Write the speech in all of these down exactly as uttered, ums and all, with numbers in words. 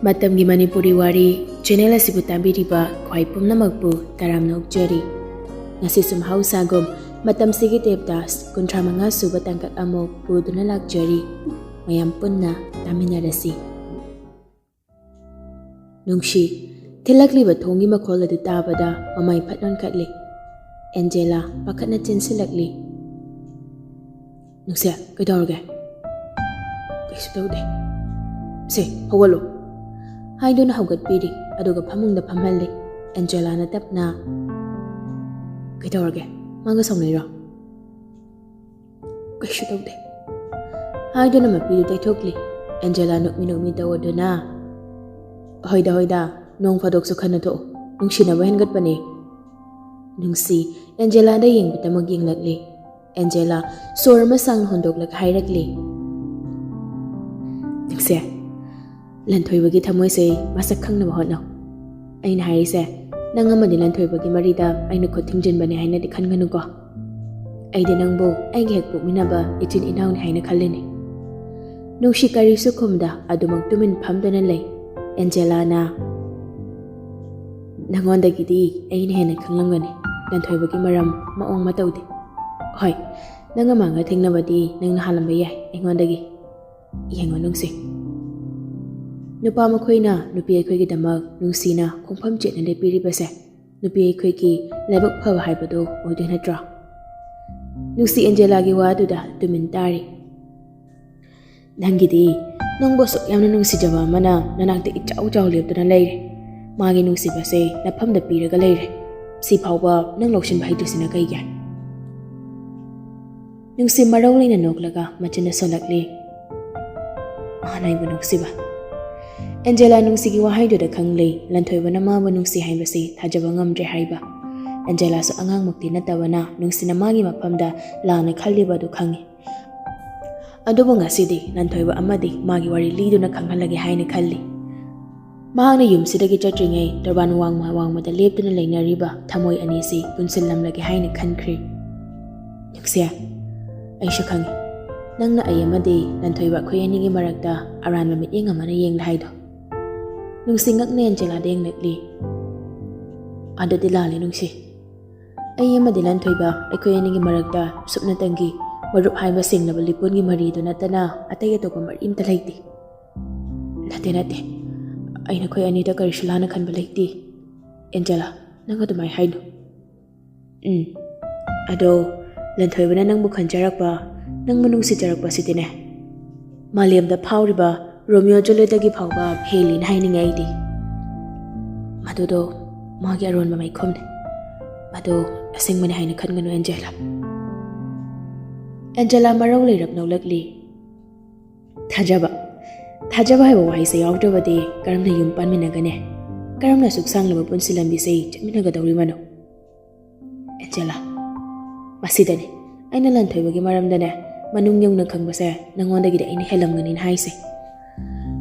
ꯃꯇꯝꯒꯤ ꯃꯅꯤꯄꯨꯔꯤ ꯋꯥꯔꯤ ꯆꯦꯅꯦꯜ ꯑꯁꯤꯕꯨ ꯇꯥꯕꯤꯔꯤꯕ ꯈ꯭ꯋꯥꯏ ꯄꯨꯝꯅꯃꯛꯄꯨ ꯇꯔꯥꯝꯅ ꯑꯣꯛꯆꯔꯤ꯫ ꯉꯁꯤꯁꯨ ꯃꯍꯧꯁꯥꯒꯨꯝ ꯃꯇꯝꯁꯤꯒꯤ ꯇꯦꯞꯇ ꯀꯨꯟꯊ꯭ꯔꯥ ꯃꯉꯥ ꯁꯨꯕ ꯇꯥꯡꯀꯛ ꯑꯃꯨꯛ ꯄꯨꯗꯨꯅ ꯂꯥꯛꯆꯔꯤ꯫ ꯃꯌꯥꯝ ꯄꯨꯟꯅ ꯇꯥꯃꯤꯟꯅꯔꯁꯤ꯫ ꯅꯨꯡꯁꯤ, ꯊꯤꯜꯂꯛꯂꯤꯕ ꯊꯣꯡꯒꯤ ꯃꯈꯣꯜ ꯑꯗꯨ ꯇꯥꯕꯗ ꯃꯃꯥꯏ ꯐꯠ ꯑꯣꯟꯈꯠꯂꯤ꯫ ꯑꯦꯟꯖꯦꯂꯥ ꯄꯥꯈꯠꯅ ꯆꯦꯟꯁꯤꯜꯂꯛꯂꯤ꯫ "ꯅꯨꯡꯁꯤ, ꯀꯩꯗꯧꯔꯒꯦ?" "ꯀꯩꯁꯨ ꯇꯧꯗꯦ꯫ ꯁꯦ, ꯍꯧꯒꯠꯂꯣ꯫" ꯍꯥꯏꯗꯨꯅ ꯍꯧꯒꯠꯄꯤꯔꯤ, ꯑꯗꯨꯒ ꯐꯃꯨꯡꯗ ꯐꯝꯍꯜꯂꯤ꯫ ꯑꯦꯟꯖꯦꯂꯥꯅ ꯇꯞꯅ, "ꯀꯩꯗꯧꯔꯒꯦ? ꯃꯥꯒ ꯁꯥꯎꯅꯩꯔꯣ?" "ꯀꯩꯁꯨ ꯇꯧꯗꯦ" ꯍꯥꯏꯗꯨꯅ ꯃꯄꯤꯗꯨ ꯇꯩꯊꯣꯛꯂꯤ꯫ ꯑꯦꯟꯖꯦꯂꯥ ꯅꯣꯛꯃꯤ ꯅꯣꯛꯃꯤ ꯇꯧꯗꯨꯅ, "ꯍꯣꯏꯗ, ꯍꯣꯏꯗ, ꯅꯣꯡ ꯐꯥꯗꯣꯛꯁꯨ ꯈꯟꯅ ꯊꯣꯛꯎ, ꯅꯨꯡꯁꯤꯅꯕ ꯍꯦꯟꯒꯠꯄꯅꯦ꯫" ꯅꯨꯡꯁꯤ ꯑꯦꯟꯖꯦꯂꯥꯗ ꯌꯦꯡꯕꯇꯃꯛ ꯌꯦꯡꯂꯛꯂꯤ꯫ ꯑꯦꯟꯖꯦꯂꯥ ꯁꯣꯔ ꯑꯃ ꯁꯥꯡꯅ ꯍꯣꯟꯗꯣꯛꯂꯒ ꯍꯥꯏꯔꯛꯂꯤ, "ꯅꯨꯡꯁꯤ, ꯂꯟꯊꯣꯏꯕꯒꯤ ꯊꯃꯣꯏꯁꯦ ꯃꯁꯛ ꯈꯪꯅꯕ ꯍꯣꯠꯅꯧ꯫ ꯑꯩꯅ ꯍꯥꯏꯔꯤꯁꯦ, ꯅꯪ ꯑꯃꯗꯤ ꯂꯟꯊꯣꯏꯕꯒꯤ ꯃꯔꯤꯗ ꯑꯩꯅ ꯈꯨꯠ ꯊꯤꯡꯖꯤꯟꯕꯅꯦ ꯍꯥꯏꯅꯗꯤ ꯈꯟꯒꯅꯨꯀꯣ꯫ ꯑꯩꯗꯤ ꯅꯪꯕꯨ ꯑꯩꯒꯤ ꯍꯦꯛ ꯄꯣꯛꯃꯤꯟꯅꯕ ꯏꯆꯤꯟ ꯏꯅꯥꯎꯅꯤ ꯍꯥꯏꯅ ꯈꯜꯂꯤꯅꯤ꯫" ꯅꯨꯡꯁꯤ ꯀꯔꯤꯁꯨ ꯈꯨꯝꯗ ꯑꯗꯨꯃꯛ ꯇꯨꯃꯤꯟ ꯐꯝꯗꯨꯅ ꯂꯩ꯫ ꯑꯦꯟꯖꯦꯂꯥꯅ, "ꯅꯪꯉꯣꯟꯗꯒꯤꯗꯤ ꯑꯩꯅ ꯍꯦꯟꯅ ꯈꯪꯂꯝꯒꯅꯤ ꯂꯟꯊꯣꯏꯕꯒꯤ ꯃꯔꯝ, ꯃꯑꯣꯡ ꯃꯇꯧꯗꯤ꯫ ꯍꯣꯏ, ꯅꯪꯒ ꯃꯥꯒ ꯊꯦꯡꯅꯕꯗꯤ ꯅꯪꯅ ꯍꯥꯜꯂꯝꯕ ꯌꯥꯏ ꯑꯩꯉꯣꯟꯗꯒꯤ꯫ ꯌꯦꯡꯉꯣ ꯅꯨꯡꯁꯤ, ꯅꯨꯄꯥ ꯃꯈꯣꯏꯅ ꯅꯨꯄꯤ ꯑꯩꯈꯣꯏꯒꯤꯗꯃꯛ ꯅꯨꯡꯁꯤꯅ ꯈꯣꯡꯐꯝ ꯆꯦꯠꯅ ꯂꯦꯞꯄꯤꯔꯤꯕꯁꯦ ꯅꯨꯄꯤ ꯑꯩꯈꯣꯏꯒꯤ ꯂꯥꯏꯕꯛ ꯐꯕ ꯍꯥꯏꯕꯗꯨ ꯑꯣꯏꯗꯣꯏ ꯅꯠꯇ꯭ꯔꯣ?" ꯅꯨꯡꯁꯤ ꯑꯦꯟꯖꯦꯂꯥꯒꯤ ꯋꯥ ꯑꯗꯨꯗ ꯇꯨꯃꯤꯟ ꯇꯥꯔꯤ꯫ "ꯅꯪꯒꯤꯗꯤ ꯅꯪꯕꯨ ꯑꯁꯨꯛ ꯌꯥꯝꯅ ꯅꯨꯡꯁꯤꯖꯕ ꯑꯃꯅ ꯅꯅꯥꯛꯇ ꯏꯆꯥꯎ ꯆꯥꯎ ꯂꯦꯞꯇꯨꯅ ꯂꯩꯔꯦ꯫ ꯃꯥꯒꯤ ꯅꯨꯡꯁꯤꯕꯁꯦ ꯅꯐꯝꯗ ꯄꯤꯔꯒ ꯂꯩꯔꯦ꯫ ꯁꯤꯐꯥꯎꯕ ꯅꯪ ꯂꯧꯁꯤꯟꯕ ꯍꯩꯇ꯭ꯔꯤꯁꯤꯅ ꯀꯩꯒꯤ?" ꯅꯨꯡꯁꯤ ꯃꯔꯧ ꯂꯩꯅ ꯅꯣꯛꯂꯒ ꯃꯆꯤꯟꯗ ꯁꯣꯜꯂꯛꯂꯤ꯫ "ꯃꯥꯅ ꯑꯩꯕꯨ ꯅꯨꯡꯁꯤꯕ꯫" ꯑꯦꯟꯖꯦꯂꯥ ꯅꯨꯡꯁꯤꯒꯤ ꯋꯥꯍꯩꯗꯨꯗ ꯈꯪꯂꯦ, ꯂꯟꯊꯣꯏꯕꯅ ꯃꯥꯕꯨ ꯅꯨꯡꯁꯤ ꯍꯥꯏꯕꯁꯤ ꯊꯥꯖꯕ ꯉꯝꯗ꯭ꯔꯦ ꯍꯥꯏꯕ꯫ ꯑꯦꯟꯖꯦꯂꯥꯁꯨ ꯑꯉꯥꯡꯃꯛꯇꯤ ꯅꯠꯇꯕꯅ ꯅꯨꯡꯁꯤꯅ ꯃꯥꯒꯤ ꯃꯐꯝꯗ ꯂꯥꯟꯅ ꯈꯜꯂꯤꯕ ꯑꯗꯨ ꯈꯪꯉꯤ꯫ ꯑꯗꯨꯕꯨ ꯉꯁꯤꯗꯤ ꯂꯟꯊꯣꯏꯕ ꯑꯃꯗꯤ ꯃꯥꯒꯤ ꯋꯥꯔꯤ ꯂꯤꯗꯨꯅ ꯈꯪꯍꯜꯂꯒꯦ ꯍꯥꯏꯅ ꯈꯜꯂꯤ꯫ ꯃꯍꯥꯛꯅ ꯌꯨꯝꯁꯤꯗꯒꯤ ꯆꯠꯇ꯭ꯔꯤꯉꯩ ꯇꯣꯔꯕꯥꯟ ꯋꯥꯡꯃ ꯋꯥꯡꯃꯗ ꯂꯦꯞꯇꯨꯅ ꯂꯩꯅꯔꯤꯕ ꯊꯃꯣꯏ ꯑꯅꯤꯁꯤ ꯄꯨꯟꯁꯤꯜꯂꯝꯂꯒꯦ ꯍꯥꯏꯅ ꯈꯟꯈ꯭ꯔꯤ꯫ ꯅꯨꯡꯁꯤ, ꯑꯩꯁꯨ ꯈꯪꯉꯤ, ꯅꯪꯅ ꯑꯩ ꯑꯃꯗꯤ ꯂꯟꯊꯣꯏꯕ ꯑꯩꯈꯣꯏ ꯑꯅꯤꯒꯤ ꯃꯔꯛꯇ ꯑꯔꯥꯟꯕ ꯃꯤꯠꯌꯦꯡ ꯑꯃꯅ ꯌꯦꯡꯂꯦ ꯍꯥꯏꯗꯣ꯫ ꯅꯨꯡꯁꯤ ꯉꯛꯅ ꯑꯦꯟꯖꯦꯂꯥꯗ ꯌꯦꯡꯂꯛꯂꯤ꯫ "ꯑꯗꯨꯗꯤ ꯂꯥꯜꯂꯦ ꯅꯨꯡꯁꯤ꯫ ꯑꯩ ꯑꯃꯗꯤ ꯂꯟꯊꯣꯏꯕ, ꯑꯩꯈꯣꯏ ꯑꯅꯤꯒꯤ ꯃꯔꯛꯇ ꯁꯨꯞꯅꯇꯪꯒꯤ ꯃꯔꯨꯞ ꯍꯥꯏꯕ ꯁꯦꯡꯂꯕ ꯂꯤꯄꯨꯟꯒꯤ ꯃꯔꯤꯗꯨ ꯅꯠꯇꯅ ꯑꯇꯩ ꯑꯇꯣꯞꯄ ꯃꯔꯤ ꯑꯝꯇ ꯂꯩꯇꯦ꯫" "ꯅꯠꯇꯦ, ꯅꯠꯇꯦ, ꯑꯩ ꯅꯈꯣꯏ ꯑꯅꯤꯗ ꯀꯔꯤꯁꯨ ꯂꯥꯟꯅ ꯈꯟꯕ ꯂꯩꯇꯦ꯫ ꯑꯦꯟꯖꯦꯂꯥ, ꯅꯪ ꯑꯗꯨꯃꯥꯏꯅ ꯍꯥꯏꯅꯨ꯫" "ꯎꯝ, ꯑꯗꯣ ꯂꯟꯊꯣꯏꯕꯅ ꯅꯪꯕꯨ ꯈꯟꯖꯔꯛꯄ, ꯅꯪꯕꯨ ꯅꯨꯡꯁꯤꯖꯔꯛꯄꯁꯤꯗꯤꯅꯦ, ꯃꯥꯂꯦꯝꯗ ꯐꯥꯎꯔꯤꯕ ꯔꯣꯃꯤꯌꯣ ꯖꯨꯂꯤꯌꯦꯠꯇꯒꯤ ꯐꯥꯎꯕ ꯍꯦꯜꯂꯤꯅ ꯍꯥꯏꯅꯤꯡꯉꯦ ꯑꯩꯗꯤ꯫ ꯃꯗꯨꯗꯣ ꯃꯥꯒꯤ ꯑꯔꯣꯟꯕ ꯃꯩꯈꯨꯝꯅꯤ꯫ ꯃꯗꯨ ꯑꯁꯦꯡꯕꯅꯤ ꯍꯥꯏꯅ ꯈꯟꯒꯅꯨ, ꯑꯦꯟꯖꯦꯂꯥ꯫" ꯑꯦꯟꯖꯦꯂꯥ ꯃꯔꯧ ꯂꯩꯔꯞ ꯅꯣꯛꯂꯛꯂꯤ꯫ "ꯊꯥꯖꯕ, ꯊꯥꯖꯕ ꯍꯥꯏꯕ ꯋꯥꯍꯩꯁꯦ ꯌꯥꯎꯗ꯭ꯔꯕꯗꯤ ꯀꯔꯝꯅ ꯌꯨꯝ ꯄꯥꯟꯃꯤꯟꯅꯒꯅꯤ? ꯀꯔꯝꯅ ꯑꯁꯨꯛ ꯁꯥꯡꯂꯕ ꯄꯨꯟꯁꯤ ꯂꯝꯕꯤꯁꯦ ꯆꯠꯃꯤꯟꯅꯒꯗꯧꯔꯤꯕꯅꯣ?" "ꯑꯦꯟꯖꯦꯂꯥ, ꯃꯁꯤꯗꯅꯤ ꯑꯩꯅ ꯂꯟꯊꯣꯏꯕꯒꯤ ꯃꯔꯝꯗꯅꯦ ꯃꯅꯨꯡ ꯌꯧꯅ ꯈꯪꯕꯁꯦ ꯅꯪꯉꯣꯟꯗꯒꯤꯗꯤ ꯑꯩꯅ ꯍꯦꯜꯂꯝꯒꯅꯤꯅ ꯍꯥꯏꯁꯦ꯫"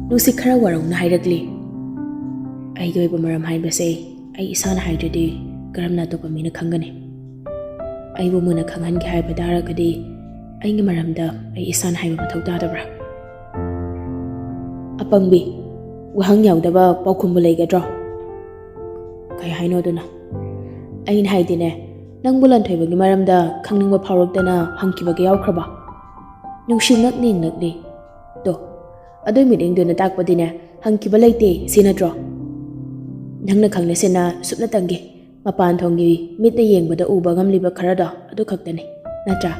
ꯅꯨꯡꯁꯤ ꯈꯔ ꯋꯥꯔꯧꯅ ꯍꯥꯏꯔꯛꯂꯤ꯫ "ꯑꯩꯒꯤ ꯑꯣꯏꯕ ꯃꯔꯝ ꯍꯥꯏꯕꯁꯦ ꯑꯩ ꯏꯁꯥꯅ ꯍꯥꯏꯗ꯭ꯔꯗꯤ ꯀꯔꯝꯅ ꯑꯇꯣꯞꯄ ꯃꯤꯅ ꯈꯪꯒꯅꯤ? ꯑꯩꯕꯨ ꯃꯨꯟꯅ ꯈꯪꯍꯟꯒꯦ ꯍꯥꯏꯕ ꯇꯥꯔꯒꯗꯤ ꯑꯩꯒꯤ ꯃꯔꯝꯗ ꯑꯩ ꯏꯁꯥꯅ ꯍꯥꯏꯕ ꯃꯊꯧ ꯇꯥꯗꯕ꯭ꯔꯥ?" "ꯑꯄꯪꯕꯤ, ꯋꯥꯍꯪ ꯌꯥꯎꯗꯕ ꯄꯥꯎꯈꯨꯝꯕꯨ ꯂꯩꯒꯗ꯭ꯔꯣ?" "ꯀꯩ ꯍꯥꯏꯅꯣ ꯑꯗꯨꯅ?" "ꯑꯩꯅ ꯍꯥꯏꯗꯤꯅꯦ, ꯅꯪꯕꯨ ꯂꯟꯊꯣꯏꯕꯒꯤ ꯃꯔꯝꯗ ꯈꯪꯅꯤꯡꯕ ꯐꯥꯎꯔꯛꯇꯅ ꯍꯪꯈꯤꯕꯒ ꯌꯥꯎꯈ꯭ꯔꯕ?" ꯅꯨꯡꯁꯤ ꯉꯛꯅ ꯌꯦꯡꯂꯛꯂꯤ꯫ "ꯇꯣ, ꯑꯗꯨꯏ ꯃꯤꯠꯌꯦꯡꯗꯨꯅ ꯇꯥꯛꯄꯗꯤꯅꯦ ꯍꯪꯈꯤꯕ ꯂꯩꯇꯦ ꯁꯤ ꯅꯠꯇ꯭ꯔꯣ? ꯅꯪꯅ ꯈꯪꯅꯁꯦꯅ ꯁꯨꯞꯅꯇꯪꯒꯤ ꯃꯄꯥꯟ ꯊꯣꯡꯒꯤ ꯃꯤꯠꯅ ꯌꯦꯡꯕꯗ ꯎꯕ ꯉꯝꯂꯤꯕ ꯈꯔꯗꯣ ꯑꯗꯨ ꯈꯛꯇꯅꯤ, ꯅꯠꯇ꯭ꯔꯥ?"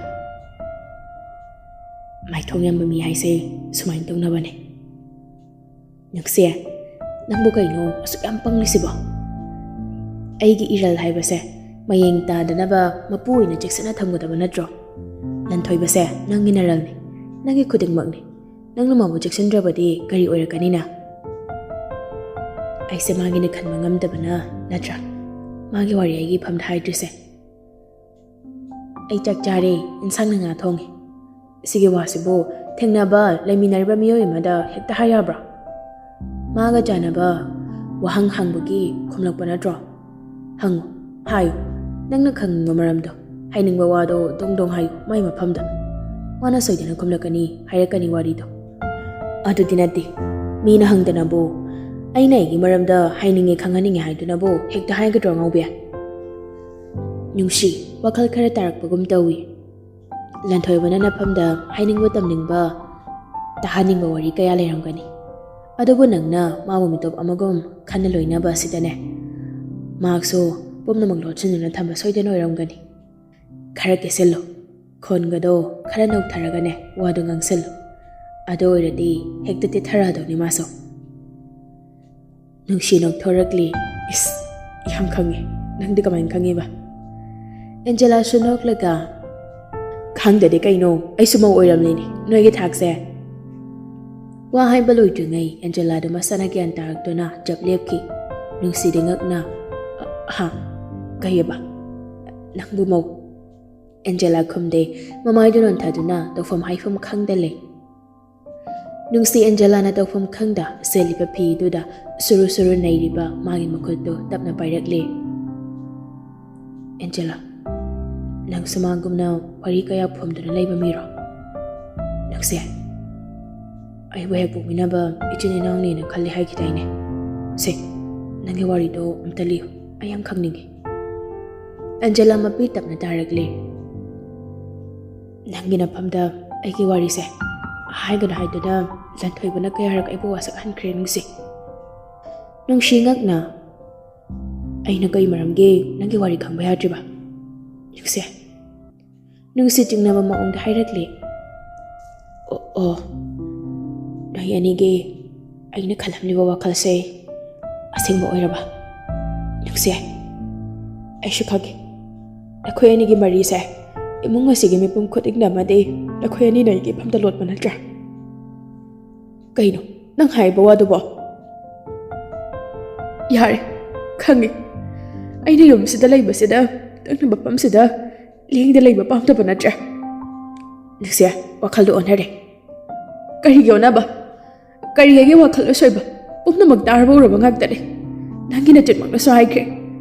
ꯃꯥꯏꯊꯣꯡ ꯌꯥꯝꯕ ꯃꯤ ꯍꯥꯏꯁꯦ ꯁꯨꯃꯥꯏꯅ ꯇꯧꯅꯕꯅꯦ꯫ "ꯅꯨꯡꯁꯤ, ꯅꯪꯕꯨ ꯀꯩꯅꯣ ꯑꯁꯨꯛ ꯌꯥꯝ ꯄꯪꯂꯤꯁꯤꯕꯣ? ꯑꯩꯒꯤ ꯏꯔꯜ ꯍꯥꯏꯕꯁꯦ ꯃꯌꯦꯡ ꯇꯥꯗꯅꯕ ꯃꯄꯨ ꯑꯣꯏꯅ ꯆꯦꯛꯁꯤꯟꯅ ꯊꯝꯒꯗꯕ ꯅꯠꯇ꯭ꯔꯣ? ꯂꯟꯊꯣꯏꯕꯁꯦ ꯅꯪꯒꯤ ꯅꯔꯜꯅꯤ, ꯅꯪꯒꯤ ꯈꯨꯗꯤꯡꯃꯛꯅꯤ꯫ ꯅꯪꯅ ꯃꯥꯕꯨ ꯆꯦꯛꯁꯤꯟꯗ꯭ꯔꯕꯗꯤ ꯀꯔꯤ ꯑꯣꯏꯔꯛꯀꯅꯤꯅ?" "ꯑꯩꯁꯦ ꯃꯥꯒꯤꯅ ꯈꯟꯕ ꯉꯝꯗꯕꯅ ꯅꯠꯇ꯭ꯔꯥ ꯃꯥꯒꯤ ꯋꯥꯔꯤ ꯑꯩꯒꯤ ꯏꯐꯝꯗ ꯍꯥꯏꯗ꯭ꯔꯤꯁꯦ?" "ꯑꯩ ꯆꯥꯛ ꯆꯥꯔꯦ, ꯏꯟꯁꯥꯡꯅ ꯉꯥ ꯊꯣꯡꯉꯦ꯫" "ꯁꯤꯒꯤ ꯋꯥꯁꯤꯕꯨ ꯊꯦꯡꯅꯕ, ꯂꯩꯃꯤꯟꯅꯔꯤꯕ ꯃꯤꯑꯣꯏ ꯑꯃꯗ ꯍꯦꯛꯇ ꯍꯥꯏ ꯌꯥꯕ꯭ꯔꯥ? ꯃꯥꯒ ꯆꯥꯟꯅꯕ ꯋꯥꯍꯪ ꯍꯪꯕꯒꯤ ꯈꯨꯝꯂꯛꯄ ꯅꯠꯇ꯭ꯔꯣ? ꯍꯪꯉꯨ, ꯍꯥꯏꯌꯨ, ꯅꯪꯅ ꯈꯪꯅꯤꯡꯕ ꯃꯔꯝꯗꯣ, ꯍꯥꯏꯅꯤꯡꯕ ꯋꯥꯗꯣ ꯗꯣꯡ ꯗꯣꯡ ꯍꯥꯏꯌꯨ ꯃꯥꯏ ꯃꯐꯝꯗ꯫ ꯃꯥꯅ ꯁꯣꯏꯗꯅ ꯈꯨꯝꯂꯛꯀꯅꯤ, ꯍꯥꯏꯔꯛꯀꯅꯤ ꯋꯥꯔꯤꯗꯣ꯫ ꯑꯗꯨꯗꯤ ꯅꯠꯇꯦ, ꯃꯤꯅ ꯍꯪꯗꯅꯕꯨ ꯑꯩꯅ ꯑꯩꯒꯤ ꯃꯔꯝꯗ ꯍꯥꯏꯅꯤꯡꯉꯦ, ꯈꯪꯍꯟꯅꯤꯡꯉꯦ ꯍꯥꯏꯗꯨꯅꯕꯨ ꯍꯦꯛꯇ ꯍꯥꯏꯒꯗ꯭ꯔꯣ, ꯉꯥꯎꯕꯤ? ꯅꯨꯡꯁꯤ, ꯋꯥꯈꯜ ꯈꯔ ꯇꯥꯔꯛꯄꯒꯨꯝ ꯇꯧꯏ꯫ ꯂꯟꯊꯣꯏꯕꯅ ꯅꯐꯝꯗ ꯍꯥꯏꯅꯤꯡꯕ ꯇꯝꯅꯤꯡꯕ, ꯇꯥꯍꯟꯅꯤꯡꯕ ꯋꯥꯔꯤ ꯀꯌꯥ ꯂꯩꯔꯝꯒꯅꯤ꯫ ꯑꯗꯨꯕꯨ ꯅꯪꯅ ꯃꯥꯕꯨ ꯃꯤꯇꯣꯞ ꯑꯃꯒꯨꯝ ꯈꯟꯅ ꯂꯣꯏꯅꯕ ꯑꯁꯤꯗꯅꯦ, ꯃꯍꯥꯛꯁꯨ ꯄꯨꯝꯅꯃꯛ ꯂꯣꯠꯁꯤꯟꯗꯨꯅ ꯊꯝꯕ ꯁꯣꯏꯗꯅ ꯑꯣꯏꯔꯝꯒꯅꯤ꯫ ꯈꯔ ꯀꯦꯁꯤꯜꯂꯨ, ꯈꯣꯟꯒꯗꯣ ꯈꯔ ꯅꯧꯊꯔꯒꯅꯦ ꯋꯥꯗꯣ ꯉꯥꯡꯁꯤꯜꯂꯨ꯫ ꯑꯗꯨ ꯑꯣꯏꯔꯗꯤ ꯍꯦꯛꯇ ꯇꯦꯊꯔꯛꯑꯗꯧꯅꯤ ꯃꯥꯁꯨ꯫ ꯅꯨꯡꯁꯤ ꯅꯣꯛꯊꯣꯔꯛꯂꯤ꯫ ꯏꯁ, ꯌꯥꯝ ꯈꯪꯉꯦ꯫ ꯅꯪꯗꯤ ꯀꯃꯥꯏꯅ ꯈꯪꯉꯤꯕ? ꯑꯦꯟꯖꯦꯂꯥꯁꯨ ꯅꯣꯛꯂꯒ, ꯈꯪꯗꯗꯤ ꯀꯩꯅꯣ, ꯑꯩꯁꯨ ꯃꯧ ꯑꯣꯏꯔꯝꯂꯤꯅꯦ, ꯅꯣꯏꯒꯤ ꯊꯥꯛꯁꯦ꯫ ꯋꯥ ꯍꯥꯏꯕ ꯂꯣꯏꯗ꯭ꯔꯤꯉꯩ ꯑꯦꯟꯖꯦꯂꯥꯗꯨ ꯃꯁꯥꯅ ꯒ꯭ꯌꯥꯟ ꯇꯥꯔꯛꯇꯨꯅ ꯆꯞ ꯂꯦꯞꯈꯤ꯫ ꯅꯨꯡꯁꯤꯗꯤ ꯉꯛꯅ, "ꯑ, ꯍꯥ? ꯀꯩꯑꯕ? ꯅꯪꯕꯨ ꯃꯧ?" ꯑꯦꯟꯖꯦꯂꯥ ꯈꯨꯝꯗꯦ꯫ ꯃꯃꯥꯏꯗꯨ ꯅꯣꯟꯊꯗꯨꯅ ꯇꯧꯐꯝ ꯍꯥꯏꯐꯝ ꯈꯪꯗ ꯂꯩ꯫ ꯅꯨꯡꯁꯤ ꯑꯦꯟꯖꯦꯂꯥꯅ ꯇꯧꯐꯝ ꯈꯪꯗ ꯁꯦꯠꯂꯤꯕ ꯐꯤꯗꯨꯗ ꯁꯨꯔꯨ ꯁꯨꯔꯨ ꯅꯩꯔꯤꯕ ꯃꯥꯒꯤ ꯃꯈꯨꯠꯇꯨ ꯇꯞꯅ ꯄꯥꯏꯔꯛꯂꯦ꯫ "ꯑꯦꯟꯖꯦꯂꯥ, ꯅꯪꯁꯨ ꯃꯥꯒꯨꯝꯅ ꯋꯥꯔꯤ ꯀꯌꯥ ꯐꯣꯝꯗꯨꯅ ꯂꯩꯕ ꯃꯤꯔꯣ?" "ꯅꯨꯡꯁꯤ, ꯑꯩꯕꯨ ꯍꯦꯛ ꯄꯣꯛꯃꯤꯟꯅꯕ ꯏꯆꯤꯟ ꯏꯅꯥꯎꯅꯦꯅ ꯈꯜꯂꯤ ꯍꯥꯏꯈꯤꯗꯥꯏꯅꯦ? ꯁꯦ, ꯅꯪꯒꯤ ꯋꯥꯔꯤꯗꯣ ꯑꯝꯇ ꯂꯤꯌꯨ, ꯑꯩ ꯌꯥꯝ ꯈꯪꯅꯤꯡꯉꯤ꯫" ꯑꯦꯟꯖꯦꯂꯥ ꯃꯄꯤ ꯇꯞꯅ ꯇꯥꯔꯛꯂꯦ꯫ "ꯅꯪꯒꯤ ꯅꯐꯝꯗ ꯑꯩꯒꯤ ꯋꯥꯔꯤꯁꯦ ꯍꯥꯏꯒꯅꯨ ꯍꯥꯏꯗꯨꯅ ꯂꯟꯊꯣꯏꯕꯅ ꯀꯌꯥꯔꯛ ꯑꯩꯕꯨ ꯋꯥꯁꯛꯍꯟꯈ꯭ꯔꯦ, ꯅꯨꯡꯁꯤ꯫" ꯅꯨꯡꯁꯤ ꯉꯛꯅ, "ꯑꯩꯅ ꯀꯩ ꯃꯔꯝꯒꯤ ꯅꯪꯒꯤ ꯋꯥꯔꯤ ꯈꯪꯕ ꯌꯥꯗ꯭ꯔꯤꯕ, ꯅꯨꯡꯁꯤ?" ꯅꯨꯡꯁꯤ ꯆꯤꯡꯅꯕ ꯃꯑꯣꯡꯗ ꯍꯥꯏꯔꯛꯂꯦ꯫ "ꯑꯣ, ꯑꯣ, ꯅꯣꯏ ꯑꯅꯤꯒꯤ ꯑꯩꯅ ꯈꯜꯂꯝꯂꯤꯕ ꯋꯥꯈꯜꯁꯦ ꯑꯁꯦꯡꯕ ꯑꯣꯏꯔꯕ? ꯅꯨꯡꯁꯤ, ꯑꯩꯁꯨ ꯈꯪꯉꯦ꯫ ꯑꯩꯈꯣꯏ ꯑꯅꯤꯒꯤ ꯃꯔꯤꯁꯦ ꯏꯃꯨꯡ ꯑꯁꯤꯒꯤ ꯃꯤꯄꯨꯝ ꯈꯨꯗꯤꯡꯅ ꯑꯃꯗꯤ ꯅꯈꯣꯏ ꯑꯅꯤꯅ ꯑꯩꯒꯤ ꯏꯐꯝꯗ ꯂꯣꯠꯄ ꯅꯠꯇ꯭ꯔꯥ?" "ꯀꯩꯅꯣ ꯅꯪ ꯍꯥꯏꯕ ꯋꯥꯗꯨꯕꯣ?" "ꯌꯥꯔꯦ, ꯈꯪꯉꯦ꯫ ꯑꯩꯅ ꯌꯨꯝꯁꯤꯗ ꯂꯩꯕꯁꯤꯗ, ꯅꯪꯅ ꯃꯐꯝꯁꯤꯗ ꯂꯦꯡꯗ ꯂꯩꯕ ꯄꯥꯝꯗꯕ ꯅꯠꯇ꯭ꯔꯥ?" "ꯅꯨꯡꯁꯤ, ꯋꯥꯈꯜꯗꯣ ꯑꯣꯟꯅꯔꯦ꯫" "ꯀꯔꯤꯒꯤ ꯑꯣꯟꯅꯕ? ꯀꯔꯤ ꯑꯩꯒꯤ ꯋꯥꯈꯜ ꯑꯁꯣꯏꯕ? ꯄꯨꯝꯅꯃꯛ ꯇꯥꯔꯕ ꯎꯔꯕ ꯉꯥꯛꯇꯅꯦ꯫ ꯅꯪꯒꯤ ꯅꯆꯤꯟꯃꯛꯅꯁꯨ ꯍꯥꯏꯈ꯭ꯔꯦ꯫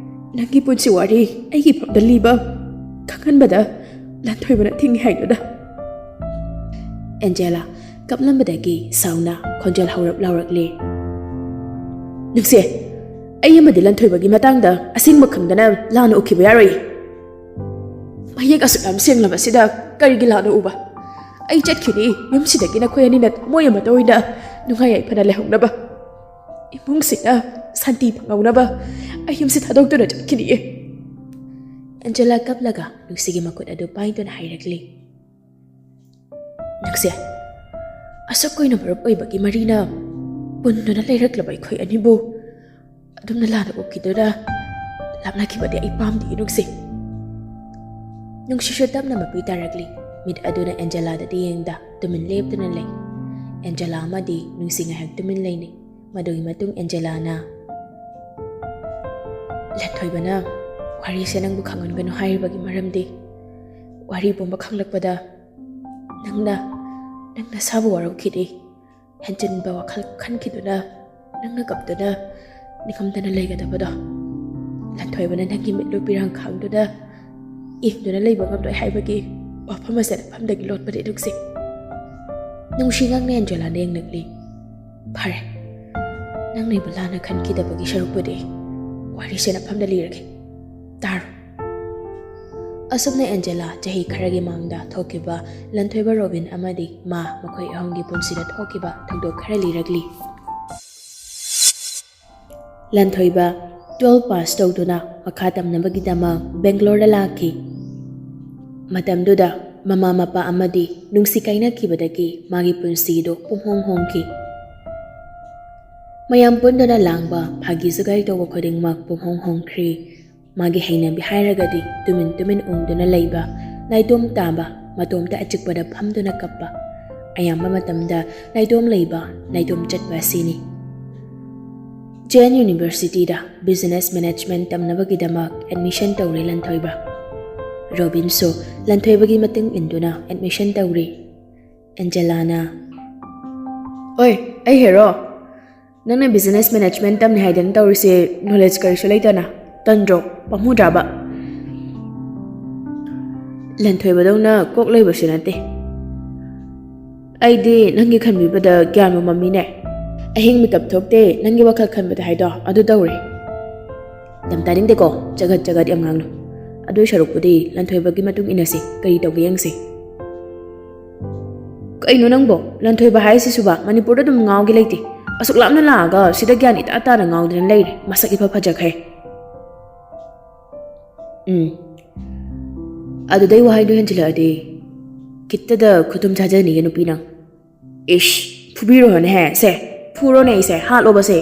ꯅꯪꯒꯤ ꯄꯨꯟꯁꯤ ꯋꯥꯔꯤ ꯑꯩꯒꯤ ꯏꯐꯝꯗ ꯂꯤꯕ ꯈꯪꯍꯟꯕꯗ ꯂꯟꯊꯣꯏꯕꯅ ꯊꯤꯡꯉꯤ ꯍꯥꯏꯗꯨꯅ꯫" ꯑꯦꯟꯖꯦꯂꯥ ꯀꯞꯂꯝꯕꯗꯒꯤ ꯁꯥꯎꯅ ꯈꯣꯟꯖꯦꯜ ꯍꯧꯔꯞ ꯂꯥꯎꯔꯛꯂꯦ꯫ ꯅꯨꯡꯁꯤ, ꯑꯩ ꯑꯃꯗꯤ ꯂꯟꯊꯣꯏꯕꯒꯤ ꯃꯇꯥꯡꯗ ꯑꯁꯦꯡꯕ ꯈꯪꯗꯅ ꯂꯥꯟꯅ ꯎꯈꯤꯕ ꯌꯥꯔꯣꯏ꯫ ꯃꯌꯦꯛ ꯑꯁꯨꯛ ꯌꯥꯝ ꯁꯦꯡꯂꯕꯁꯤꯗ ꯀꯔꯤꯒꯤ ꯂꯥꯟꯅ ꯎꯕ? ꯑꯩ ꯆꯠꯈꯤꯅꯤ꯫ ꯌꯨꯝꯁꯤꯗꯒꯤ ꯅꯈꯣꯏ ꯑꯅꯤꯅ ꯊꯃꯣꯏ ꯑꯃꯠꯇ ꯑꯣꯏꯅ ꯅꯨꯡꯉꯥꯏ ꯌꯥꯏꯐꯅ ꯂꯩꯍꯧꯅꯕ, ꯏꯃꯨꯡꯁꯤꯗ ꯁꯥꯟꯇꯤ ꯐꯪꯍꯧꯅꯕ ꯑꯩ ꯌꯨꯝꯁꯤ ꯊꯥꯗꯣꯛꯇꯨꯅ ꯆꯠꯈꯤꯅꯤꯌꯦ꯫ ꯑꯦꯟꯖꯦꯂꯥ ꯀꯞꯂꯒ ꯅꯨꯡꯁꯤꯒꯤ ꯃꯈꯨꯠ ꯑꯗꯨ ꯄꯥꯏꯗꯨꯅ ꯍꯥꯏꯔꯛꯂꯤ꯫ ꯅꯨꯡꯁꯤ, ꯑꯁꯨꯛ ꯀꯨꯏꯅ ꯃꯔꯨꯞ ꯑꯣꯏꯕꯒꯤ ꯃꯔꯤꯅ ꯄꯨꯟꯗꯨꯅ ꯂꯩꯔꯛꯂꯕ ꯑꯩꯈꯣꯏ ꯑꯅꯤꯕꯨ ꯑꯗꯨꯝꯅ ꯂꯥꯟꯅ ꯎꯈꯤꯗꯨꯅ ꯂꯥꯞꯅꯈꯤꯕꯗꯤ ꯑꯩ ꯄꯥꯝꯗꯦ, ꯅꯨꯡꯁꯤ꯫ ꯅꯨꯡꯁꯤꯁꯨ ꯇꯞꯅ ꯃꯄꯤ ꯇꯥꯔꯛꯂꯤ꯫ ꯃꯤꯠ ꯑꯗꯨꯅ ꯑꯦꯟꯖꯦꯂꯥꯗꯗꯤ ꯌꯦꯡꯗ ꯇꯨꯃꯤꯟ ꯂꯦꯞꯇꯨꯅ ꯂꯩ꯫ ꯑꯦꯟꯖꯦꯂꯥ ꯑꯃꯗꯤ ꯅꯨꯡꯁꯤ ꯉꯥꯏꯍꯥꯛ ꯇꯨꯃꯤꯟ ꯂꯩꯅꯩ꯫ ꯃꯗꯨꯒꯤ ꯃꯇꯨꯡ ꯑꯦꯟꯖꯦꯂꯥꯅ, "ꯂꯟꯊꯣꯏꯕꯅ ꯋꯥꯔꯤꯁꯦ ꯅꯪꯕꯨ ꯈꯪꯍꯟꯒꯅꯨ ꯍꯥꯏꯔꯤꯕꯒꯤ ꯃꯔꯝꯗꯤ, ꯋꯥꯔꯤ ꯄꯨꯝꯕ ꯈꯪꯂꯛꯄꯗ ꯅꯪꯅ, ꯅꯪ ꯅꯁꯥꯕꯨ ꯋꯥꯔꯧꯈꯤꯅꯤ꯫ ꯍꯦꯟꯖꯤꯟꯕ ꯋꯥꯈꯜ ꯈꯟꯈꯤꯗꯨꯅ ꯅꯪꯅ ꯀꯞꯇꯨꯅ ꯅꯤꯡꯉꯝꯗꯅ ꯂꯩꯒꯗꯕꯗꯣ, ꯂꯟꯊꯣꯏꯕꯅ ꯅꯪꯒꯤ ꯃꯤꯠꯂꯨ ꯄꯤꯔꯥꯡ ꯈꯥꯡꯗꯨꯅ ꯌꯦꯡꯗꯨꯅ ꯂꯩꯕ ꯉꯝꯂꯣꯏ ꯍꯥꯏꯕꯒꯤ ꯋꯥꯐꯝ ꯑꯁꯦ ꯅꯐꯝꯗꯒꯤ ꯂꯣꯠꯄꯅꯤ, ꯅꯨꯡꯁꯤ꯫ ꯅꯨꯡꯁꯤ ꯉꯥꯡꯅ ꯑꯦꯟꯖꯦꯂꯥꯅ ꯌꯦꯡꯂꯛꯂꯤ꯫ ꯐꯔꯦ, ꯅꯪꯅ ꯑꯩꯕꯨ ꯂꯥꯟꯅ ꯈꯟꯈꯤꯗꯕꯒꯤ ꯁꯔꯨꯛꯄꯨꯗꯤ ꯋꯥꯔꯤꯁꯦ ꯅꯐꯝꯗ ꯂꯤꯔꯒꯦ, ꯇꯥꯔꯣ꯫" ꯑꯁꯨꯝꯅ ꯑꯦꯟꯖꯦꯂꯥ ꯆꯍꯤ ꯈꯔꯒꯤ ꯃꯥꯡꯗ ꯊꯣꯛꯈꯤꯕ ꯂꯟꯊꯣꯏꯕ, ꯔꯣꯕꯤꯟ ꯑꯃꯗꯤ ꯃꯥ, ꯃꯈꯣꯏ ꯑꯍꯨꯝꯒꯤ ꯄꯨꯟꯁꯤꯗ ꯊꯣꯛꯈꯤꯕ ꯊꯧꯗꯣꯛ ꯈꯔ ꯂꯤꯔꯛꯂꯤ꯫ ꯂꯟꯊꯣꯏꯕ twelve pass ꯇꯧꯗꯨꯅ ꯃꯈꯥ ꯇꯝꯅꯕꯒꯤꯗꯃꯛ ꯕꯦꯡꯒ꯭ꯂꯣꯔꯗ ꯂꯥꯛꯈꯤ꯫ ꯃꯇꯝꯗꯨꯗ ꯃꯃꯥ ꯃꯄꯥ ꯑꯃꯗꯤ ꯅꯨꯡꯁꯤ ꯀꯥꯏꯅꯈꯤꯕꯗꯒꯤ ꯃꯥꯒꯤ ꯄꯨꯟꯁꯤꯗꯨ ꯄꯨꯝꯍꯣꯡ ꯍꯣꯡꯈꯤ꯫ ꯃꯌꯥꯝ ꯄꯨꯟꯗꯨꯅ ꯂꯥꯡꯕ, ꯐꯥꯒꯤ ꯖꯨꯒꯥꯏ ꯇꯧꯕ ꯈꯨꯗꯤꯡꯃꯛ ꯄꯨꯝꯍꯣꯡ ꯍꯣꯡꯈ꯭ꯔꯤ꯫ ꯃꯥꯒꯤ ꯍꯩꯅꯕꯤ ꯍꯥꯏꯔꯒꯗꯤ ꯇꯨꯃꯤꯟ ꯇꯨꯃꯤꯟ ꯎꯪꯗꯨꯅ ꯂꯩꯕ, ꯅꯥꯏꯇꯣꯝ ꯇꯥꯕ, ꯃꯇꯣꯝꯇ ꯑꯆꯤꯛꯄꯗ ꯐꯝꯗꯨꯅ ꯀꯞꯄ, ꯑꯌꯥꯝꯕ ꯃꯇꯝꯗ ꯅꯥꯏꯇꯣꯝ ꯂꯩꯕ, ꯅꯥꯏꯇꯣꯝ ꯆꯠꯄ ꯑꯁꯤꯅꯤ꯫ ꯖꯦ ꯑꯦꯟ ꯌꯨꯅꯤꯚꯔꯁꯤꯇꯤꯗ business management ꯇꯝꯅꯕꯒꯤꯗꯃꯛ admission ꯇꯧꯔꯦ ꯂꯟꯊꯣꯏꯕ꯫ ꯔꯣꯕꯤꯟꯁꯨ ꯂꯟꯊꯣꯏꯕꯒꯤ ꯃꯇꯨꯡ ꯏꯟꯗꯨꯅ admission ꯇꯧꯔꯦ꯫ ꯑꯦꯟꯖꯦꯂꯥꯅ, "ꯑꯣꯏ, ꯑꯩ ꯍꯦꯔꯣ, ꯅꯪꯅ business management ꯇꯝꯅꯤ ꯍꯥꯏꯗꯅ ꯇꯧꯔꯤꯁꯦ, knowledge ꯀꯔꯤꯁꯨ ꯂꯩꯇꯅ? ꯇꯟꯗ꯭ꯔꯣ? ꯄꯥꯝꯃꯨꯗ꯭ꯔꯕ?" ꯂꯟꯊꯣꯏꯕꯗꯧꯅ ꯀꯣꯛ ꯂꯩꯕꯁꯨ ꯅꯠꯇꯦ꯫ "ꯑꯩꯗꯤ ꯅꯪꯒꯤ ꯈꯟꯕꯤꯕꯗ ꯒ꯭ꯌꯥꯟꯕꯨ ꯃꯝꯃꯤꯅꯦ꯫ ꯑꯍꯤꯡ ꯃꯤꯀꯞ ꯊꯣꯛꯇꯦ, ꯅꯪꯒꯤ ꯋꯥꯈꯜ ꯈꯟꯕꯗ ꯍꯥꯏꯗꯣ ꯑꯗꯨ ꯇꯧꯔꯦ꯫ ꯌꯥꯝ ꯇꯥꯅꯤꯡꯗꯦꯀꯣ, ꯆꯒꯠ ꯆꯒꯠ ꯌꯥꯝ ꯉꯥꯡꯅꯨ꯫ ꯑꯗꯨꯏ ꯁꯔꯨꯛꯄꯨꯗꯤ ꯂꯟꯊꯣꯏꯕꯒꯤ ꯃꯇꯨꯡ ꯏꯟꯅꯁꯤ, ꯀꯔꯤ ꯇꯧꯒꯦ ꯌꯦꯡꯁꯤ꯫ ꯀꯩꯅꯣ ꯅꯪꯕꯣ? ꯂꯟꯊꯣꯏꯕ ꯍꯥꯏꯁꯤꯁꯨꯕ ꯃꯅꯤꯄꯨꯔꯗ ꯑꯗꯨꯝ ꯉꯥꯎꯒꯦ ꯂꯩꯇꯦ꯫ ꯑꯁꯨꯛ ꯂꯥꯞꯅ ꯂꯥꯛꯑꯒ ꯁꯤꯗ ꯒ꯭ꯌꯥꯟ ꯏꯇꯥ ꯇꯥꯅ ꯉꯥꯎꯗꯅ ꯂꯩꯔꯦ, ꯃꯁꯛ ꯏꯐ ꯐꯖꯈ꯭ꯔꯦ꯫ ꯎꯝ꯫ ꯑꯗꯨꯗꯩ ꯋꯥꯍꯩꯗꯣ ꯍꯦꯟꯖꯤꯜꯂꯛꯑꯗꯤ ꯈꯤꯠꯇꯗ ꯈꯨꯇꯨꯝ ꯆꯥꯖꯅꯤꯡꯉꯦ ꯅꯨꯄꯤ ꯅꯪ꯫ ꯏꯁ, ꯐꯨꯕꯤꯔꯣꯅꯦꯍꯦ, ꯁꯦ, ꯐꯨꯔꯣꯅꯦ ꯑꯩꯁꯦ, ꯍꯥꯠꯂꯣꯕꯁꯦ꯫